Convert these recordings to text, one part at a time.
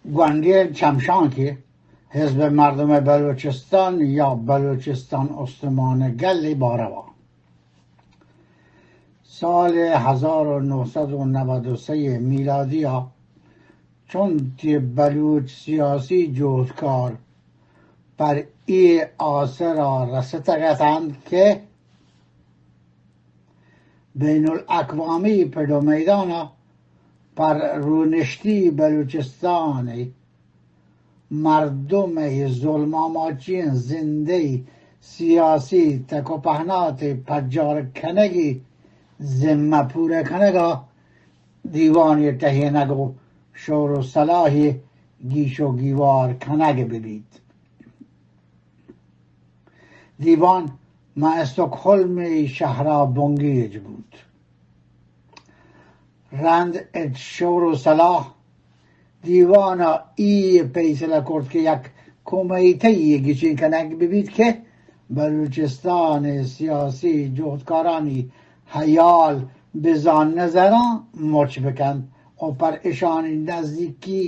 گونڈیں چمشانکے حزب مردم بلوچستان یا بلوچستان استمان گل باروا. سال هزار و نهصد و نود و سه میلادی ءَ چنتی بلوچ سیاسی جهدکار پر اے آسر ءَ رستگ اتنت کہ بین الاقوامی پڑ و میدان ءَ پر رونشتی بلوچستان ءِ مردم ءِ ظلم آماچیں زندے سیاسی تک و پہنات ءِ پجار کنگی ذمہ پورہ کنگ ءَ دیوان ءِ ٹہینگ و شور و صلاح ءِ گیش و گیوار کنگ بہ بیت. دیوان ماں استکہولم ءِ شہر ءَ بنگیج بوت. رند اچ شور و صلاح دیوان ءَ اے پیسلہ کرت کہ یک کمیتہ یے گچین کنگ بہ بیت کہ بلوچستان ءِ سیاسی جہدکارانی ہیال بزاں نظراں مچ بکنت و پر اشانی نزیکی،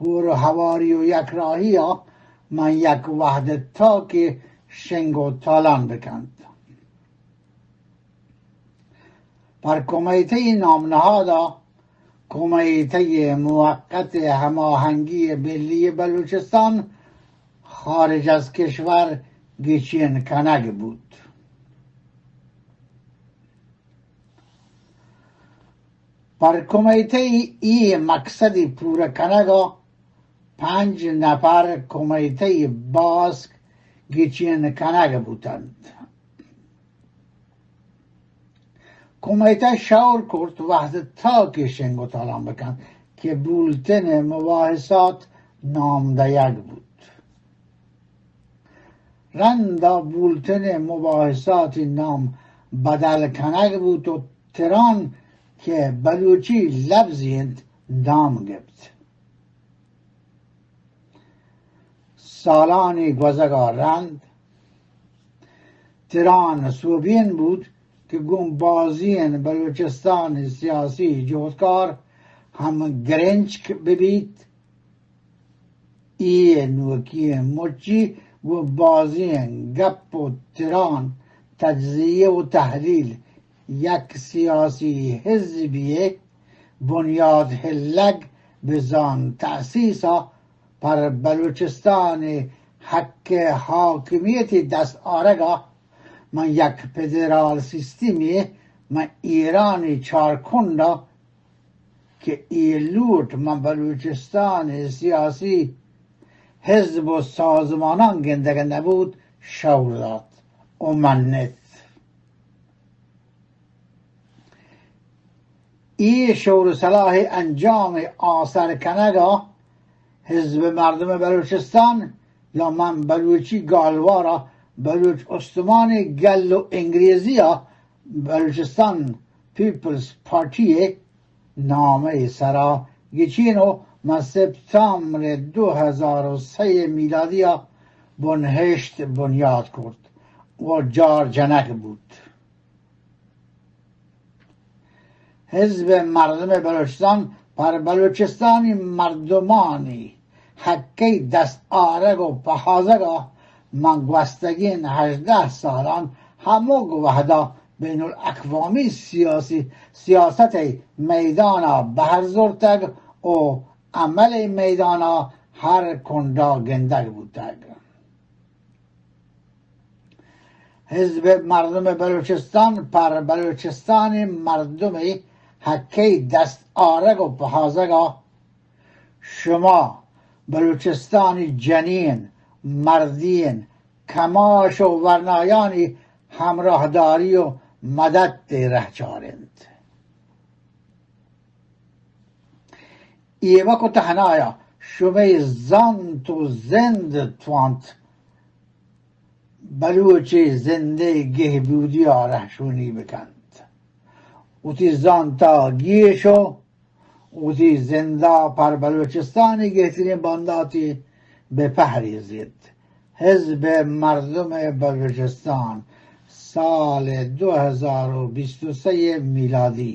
ہور و ہواری و یکراہی ءَ من یک وہد تاکے شنگ و تالان بکنت. پر کمیتہ نام نہاد ءَ کمیتہ موقت ہماہنگی ملی بلوچستان خارج از کشور گچین کنگ بوت. پر کمیتہ ای مقصد پورہ کنگ ءَ پنج نفر کمیتہ باسک گچین کنگ بوتنت. کمیتہ شور کرت وہد تاکے شنگ و تالان بکنت کہ بولتن مباحثات نام دئیگ بوت. رندا بولتن مباحثاتی نام بدل کنگ بوت و تران کہ بلوچی لبزی انت نام گپت. سالانی گوزگا رند تران سوبین بوت کہ گوں بازین بلوچستان سیاسی جہدکار ہم گرنچک ببیت. اے نوکیں مچی گوں بازیں گپ و تران، تجزیہ و تحلیل، یک سیاسی حزبی بنیاد ہلگ بزان تأسیسا پر بلوچستان حق حاکمیتی دست آرگا من یک فدرال سیستمی من ایرانی چارکنڈا کہ اے لوٹ ماں بلوچستان ء سیاسی حزب و سازماناں گندگ نہ بوت، شور دات و منت۔ اے شور و صلاح انجام آسر کنگ ء حزب مردم بلوچستان یا من بلوچی گالوار ء بلوچ استمانی گل و انگریزی ء بلوچستان پیپلز پارٹی ء نامہ ء سرا گچین و ماں سپتامبر دو ہزار و سئے میلادی ء بنہشت بنیاد کرت و جار جنگ بوت۔ حزب مردم بلوچستان پر بلوچستانی مردمانی حقی دست آرگ و پہازگ ء من گوستگین ہژدہ سالان ہمک وہدا بین الاقوامی سیاسی سیاست ء میدان ء بہر زرتگ و عمل ء میدان ء ہر کنڈا گندگ بوتگ۔ حزب مردم بلوچستان پر بلوچستان مردم حقی دست آرگ و پہازگ ء شما بلوچستانی جنین، مردین، کماش و ورنایانی ہمراہداری و مدد ء رہچار انت۔ ایوک و تہنایا شمئے زانت و زند توانت بلوچی زندے گہبودیا رہشونی بکنت۔ وتی زانتا گیش و وتی زندا پر بلوچستانی گہترین بانداتی بپہریزیت۔ حزب مردم بلوچستان، سال دو ہزار و بیست و سئے میلادی۔